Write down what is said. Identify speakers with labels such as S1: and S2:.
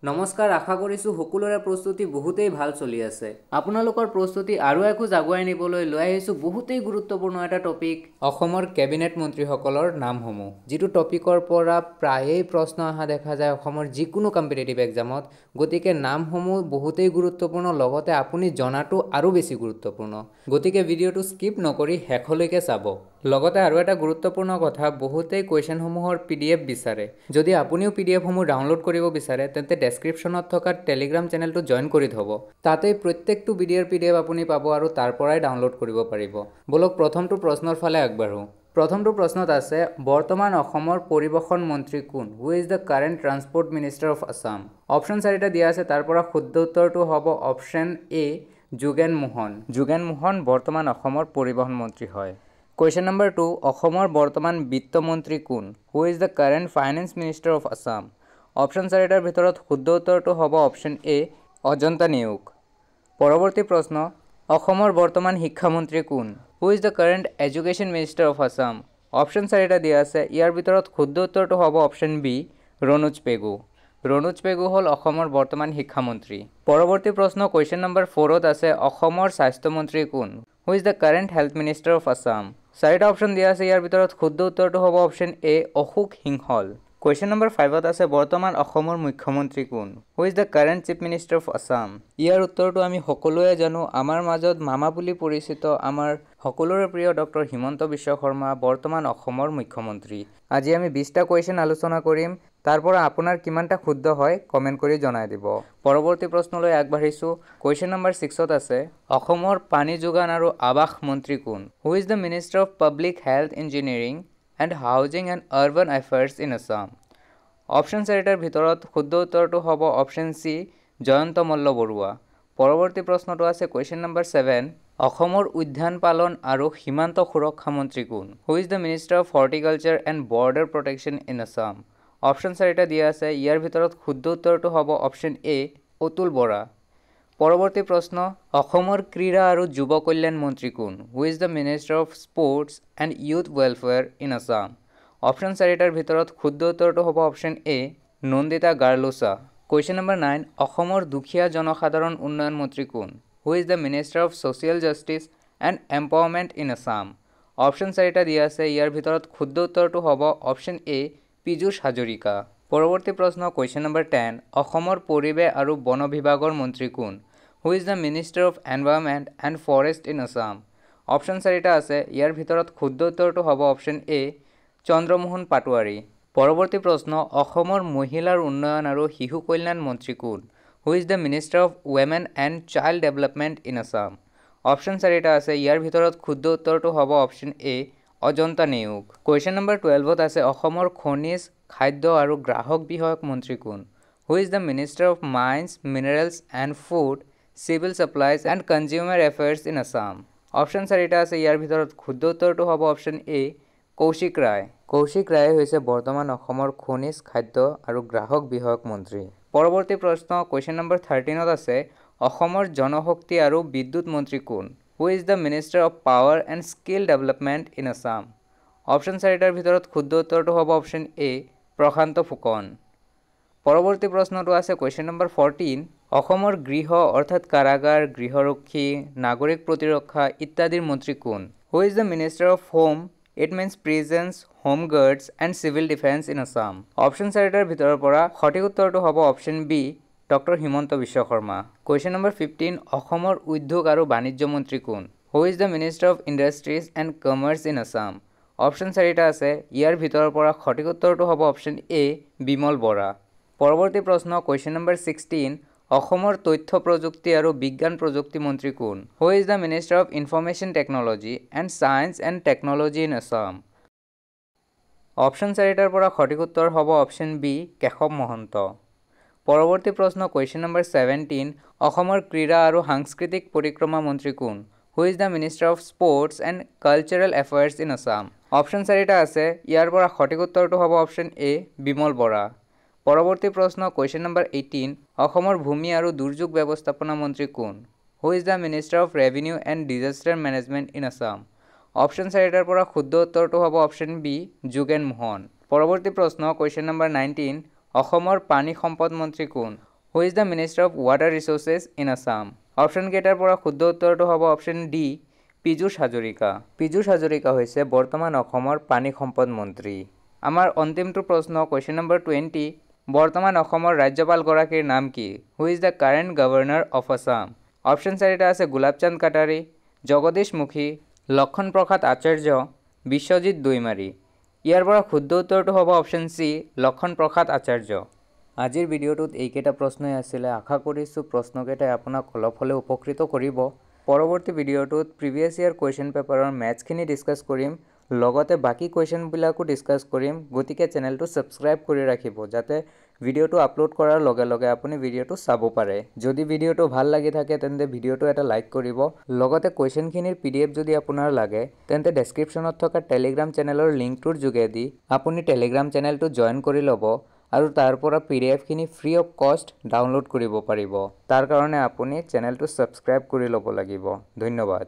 S1: নমস্কাৰ, আশা কৰিছোঁ সকলোৰে প্ৰস্তুতি বহুতেই ভাল চলি আছে। আপোনালোকৰ প্ৰস্তুতি আৰু এখোজ আগুৱাই নিবলৈ লৈ আহিছোঁ বহুতেই গুৰুত্বপূৰ্ণ এটা টপিক, অসমৰ কেবিনেট মন্ত্ৰীসকলৰ নামসমূহ, যিটো টপিকৰ পৰা প্ৰায়েই প্ৰশ্ন অহা দেখা যায় অসমৰ যিকোনো কম্পিটিটিভ এক্সামত। গতিকে নামসমূহ বহুতেই গুৰুত্বপূৰ্ণ, লগতে আপুনি জনাটো আৰু বেছি গুৰুত্বপূৰ্ণ। গতিকে ভিডিঅ'টো স্কিপ নকৰি শেষলৈকে চাব। লগতে আৰু এটা গুৰুত্বপূৰ্ণ কথা, বহুতেই কুৱেশ্যনসমূহৰ পিডিএফ বিচাৰে। যদি আপুনিও পিডিএফসমূহ ডাউনলোড কৰিব বিচাৰে, তেন্তে ডেছক্ৰিপশ্যনত থকা টেলিগ্ৰাম চেনেলটো জইন কৰি থ'ব। তাতেই প্ৰত্যেকটো ভিডিঅ'ৰ পিডিএফ আপুনি পাব আৰু তাৰ পৰাই ডাউনলোড কৰিব পাৰিব। ব'লক, প্ৰথমটো প্ৰশ্নৰ ফালে আগবাঢ়োঁ। প্ৰথমটো প্ৰশ্নত আছে, বৰ্তমান অসমৰ পৰিবহণ মন্ত্ৰী কোন? Who is the current transport minister of Assam? Option চাৰিটা দিয়া আছে, তাৰ পৰা শুদ্ধ উত্তৰটো হ'ব অপশ্যন এ, যোগেন মোহন। যোগেন মোহন বৰ্তমান অসমৰ পৰিবহণ মন্ত্ৰী হয়। কুৱেশ্যন নম্বৰ 2, অসমৰ বৰ্তমান বিত্তমন্ত্ৰী কোন? Who is the current finance minister of Assam? Option চাৰিটাৰ ভিতৰত শুদ্ধ উত্তৰটো হ'ব অপশ্যন এ, অজন্তা নেওগ। পৰৱৰ্তী প্ৰশ্ন, অসমৰ বৰ্তমান শিক্ষামন্ত্ৰী কোন? Who is the current education minister of Assam? Option চাৰিটা দিয়া আছে, ইয়াৰ ভিতৰত শুদ্ধ উত্তৰটো হ'ব অপশ্যন বি, ৰণোজ পেগু। ৰণোজ পেগু হ'ল অসমৰ বৰ্তমান শিক্ষামন্ত্ৰী। পৰৱৰ্তী প্ৰশ্ন কুৱেশ্যন নম্বৰ 4ত আছে, অসমৰ স্বাস্থ্যমন্ত্ৰী কোন? Who is the current health minister of Assam? চাৰিটা অপশ্যন দিয়া আছে, ইয়াৰ ভিতৰত শুদ্ধ উত্তৰটো হ'ব option A, Ashok Singhal. Question number 5ত আছে, বৰ্তমান অসমৰ মুখ্যমন্ত্ৰী কোন? Who is the current chief minister of Assam? ইয়াৰ উত্তৰটো আমি সকলোৱে জানো। আমাৰ মাজত মামা বুলি পৰিচিত আমাৰ সকলোৰে প্ৰিয় ডক্টৰ হিমন্ত বিশ্ব শৰ্মা বৰ্তমান অসমৰ মুখ্যমন্ত্ৰী। আজি আমি 20টা কুৱেশ্যন আলোচনা কৰিম, তাৰ পৰা আপোনাৰ কিমানটা শুদ্ধ হয় কমেণ্ট কৰি জনাই দিব। পৰৱৰ্তী প্ৰশ্নলৈ আগবাঢ়িছোঁ। কুৱেশ্যন নম্বৰ 6ত আছে, অসমৰ পানী যোগান আৰু আৱাস মন্ত্ৰী কোন? Who is the minister of public health engineering and housing and urban affairs in Assam? Option চাৰিটাৰ ভিতৰত শুদ্ধ উত্তৰটো হ'ব অপশ্যন চি, জয়ন্ত মল্ল বৰুৱা। পৰৱৰ্তী প্ৰশ্নটো আছে কুৱেশ্যন নম্বৰ 7, অসমৰ উদ্যান পালন আৰু সীমান্ত সুৰক্ষা মন্ত্ৰী কোন? Who is the minister of horticulture and border protection in Assam? Option চাৰিটা দিয়া আছে, ইয়াৰ ভিতৰত শুদ্ধ উত্তৰটো হ'ব অপশ্যন এ, অতুল বৰা। পৰৱৰ্তী প্ৰশ্ন, অসমৰ ক্ৰীড়া আৰু যুৱ কল্যাণ মন্ত্ৰী কোন? Who is the minister of sports and youth welfare in Assam? Option চাৰিটাৰ ভিতৰত শুদ্ধ উত্তৰটো হ'ব option A, Nandita Garlosa. Question number 9, অসমৰ দুখীয়া জনসাধাৰণ উন্নয়ন মন্ত্ৰী কোন? Who is the minister of social justice and empowerment in Assam? Option চাৰিটা দিয়া আছে, ইয়াৰ ভিতৰত শুদ্ধ উত্তৰটো হ'ব অপশ্যন এ, পীযুষ হাজৰিকা। পৰৱৰ্তী প্ৰশ্ন কুৱেশ্যন নম্বৰ 10, অসমৰ পৰিৱেশ আৰু বন বিভাগৰ মন্ত্ৰী কোন? Who is the minister of environment and forest in Assam? Option চাৰিটা আছে, ইয়াৰ ভিতৰত শুদ্ধ উত্তৰটো হ'ব অপশ্যন এ, চন্দ্ৰমোহন পাটোৱাৰী। পৰৱৰ্তী প্ৰশ্ন, অসমৰ মহিলাৰ উন্নয়ন আৰু শিশু কল্যাণ মন্ত্ৰী কোন? Who is the minister of women and child development in Assam? Option চাৰিটা আছে, ইয়াৰ ভিতৰত শুদ্ধ উত্তৰটো হ'ব option A, Ajanta Neog. Question number 12ত আছে, অসমৰ খনিজ, খাদ্য আৰু গ্ৰাহক বিষয়ক মন্ত্ৰী কোন? Who is the minister of mines, minerals and food, civil supplies and consumer affairs in Assam? Option চাৰিটা আছে, ইয়াৰ ভিতৰত শুদ্ধ উত্তৰটো হ'ব অপশ্যন এ, কৌশিক ৰায়। কৌশিক ৰায় হৈছে বৰ্তমান অসমৰ খনিজ, খাদ্য আৰু গ্ৰাহক বিষয়ক মন্ত্ৰী। পৰৱৰ্তী প্ৰশ্ন কুৱেশ্যন নম্বৰ 13ত আছে, অসমৰ জনশক্তি আৰু বিদ্যুৎ মন্ত্ৰী কোন? Who is the minister of power and skill development in Assam? Option চাৰিটাৰ ভিতৰত শুদ্ধ উত্তৰটো হ'ব অপশ্যন এ, প্ৰশান্ত ফুকন। পৰৱৰ্তী প্ৰশ্নটো আছে কুৱেশ্যন নম্বৰ 14, অসমৰ গৃহ অৰ্থাৎ কাৰাগাৰ, গৃহৰক্ষী, নাগৰিক প্ৰতিৰক্ষা ইত্যাদিৰ মন্ত্ৰী কোন? Who is the minister of home, it means prisons, home guards and civil defence in Assam? Option চাৰিটাৰ ভিতৰৰ পৰা সঠিক উত্তৰটো হ'ব option B, doctor Himanta Biswa Sarma. Question number 15, অসমৰ উদ্যোগ আৰু বাণিজ্য মন্ত্ৰী কোন? Who is the minister of industries and commerce in Assam? Option চাৰিটা আছে, ইয়াৰ ভিতৰৰ পৰা সঠিক উত্তৰটো হ'ব অপশ্যন এ, বিমল বৰা। পৰৱৰ্তী প্ৰশ্ন কুৱেশ্যন নম্বৰ 16, অসমৰ তথ্য প্ৰযুক্তি আৰু বিজ্ঞান প্ৰযুক্তি মন্ত্ৰী কোন? Who is the minister of information technology and science and technology in Assam? Option চাৰিটাৰ পৰা সঠিক উত্তৰ হ'ব অপশ্যন বি, কেশৱ মহন্ত। পৰৱৰ্তী প্ৰশ্ন কুৱেশ্যন নম্বৰ 17, অসমৰ ক্ৰীড়া আৰু সাংস্কৃতিক পৰিক্ৰমা মন্ত্ৰী কোন? Who is the minister of sports and cultural affairs in Assam? Option চাৰিটা আছে, ইয়াৰ পৰা সঠিক উত্তৰটো হ'ব অপশ্যন এ, বিমল বৰা। পৰৱৰ্তী প্ৰশ্ন কুৱেশ্যন নম্বৰ 18, অসমৰ ভূমি আৰু দুৰ্যোগ ব্যৱস্থাপনা মন্ত্ৰী কোন? Who is the minister of revenue and disaster management in Assam? Option চাৰিটাৰ পৰা শুদ্ধ উত্তৰটো হ'ব অপশ্যন বি, যোগেন মোহন। পৰৱৰ্তী প্ৰশ্ন কুৱেশ্যন নম্বৰ 19, অসমৰ পানী সম্পদ মন্ত্ৰী কোন? Who is the Minister of Water Resources in Assam? অপশ্যনকেইটাৰ পৰা শুদ্ধ উত্তৰটো হ'ব অপশ্যন ডি, পীযুষ হাজৰিকা। পীযুষ হাজৰিকা হৈছে বৰ্তমান অসমৰ পানী সম্পদ মন্ত্ৰী। আমাৰ অন্তিমটো প্ৰশ্ন, কুৱেশ্যন নম্বৰ 20, বৰ্তমান অসমৰ ৰাজ্যপালগৰাকীৰ নাম কি? Who is the current Governor of Assam? Option চাৰিটা আছে গুলাবচান্দ কাটাৰী, জগদীশ মুখী, লক্ষণ প্ৰসাদ আচাৰ্য, বিশ্বজিৎ দৈমাৰী। ইয়াৰ পৰা শুদ্ধ উত্তৰটো হ'ব অপশ্যন চি, লক্ষণ প্ৰসাদ আচাৰ্য। আজিৰ ভিডিঅ'টোত এইকেইটা প্ৰশ্নই আছিলে। আশা কৰিছোঁ প্ৰশ্নকেইটাই আপোনাক অলপ হ'লেও উপকৃত কৰিব। পৰৱৰ্তী ভিডিঅ'টোত প্ৰিভিয়াছ ইয়াৰ কুৱেশ্যন পেপাৰৰ মেথছখিনি ডিছকাছ কৰিম, লগতে বাকী কুৱেশ্যনবিলাকো ডিছকাছ কৰিম। গতিকে চেনেলটো ছাবস্ক্ৰাইব কৰি ৰাখিব, যাতে ভিডিঅ'টো আপলোড কৰাৰ লগে লগে আপুনি ভিডিঅ'টো চাব পাৰে। যদি ভিডিঅ'টো ভাল লাগি থাকে, তেন্তে ভিডিঅ'টো এটা লাইক কৰিব। লগতে কুৱেশ্যনখিনিৰ পিডিএফ যদি আপোনাৰ লাগে, তেন্তে ডেছক্ৰিপশ্যনত থকা টেলিগ্ৰাম চেনেলৰ লিংকটোৰ যোগেদি আপুনি টেলিগ্ৰাম চেনেলটো জইন কৰি ল'ব আৰু তাৰ পৰা পিডিএফখিনি ফ্ৰী অফ কষ্ট ডাউনলোড কৰিব পাৰিব। তাৰ কাৰণে আপুনি চেনেলটো ছাবস্ক্ৰাইব কৰি ল'ব লাগিব। ধন্যবাদ।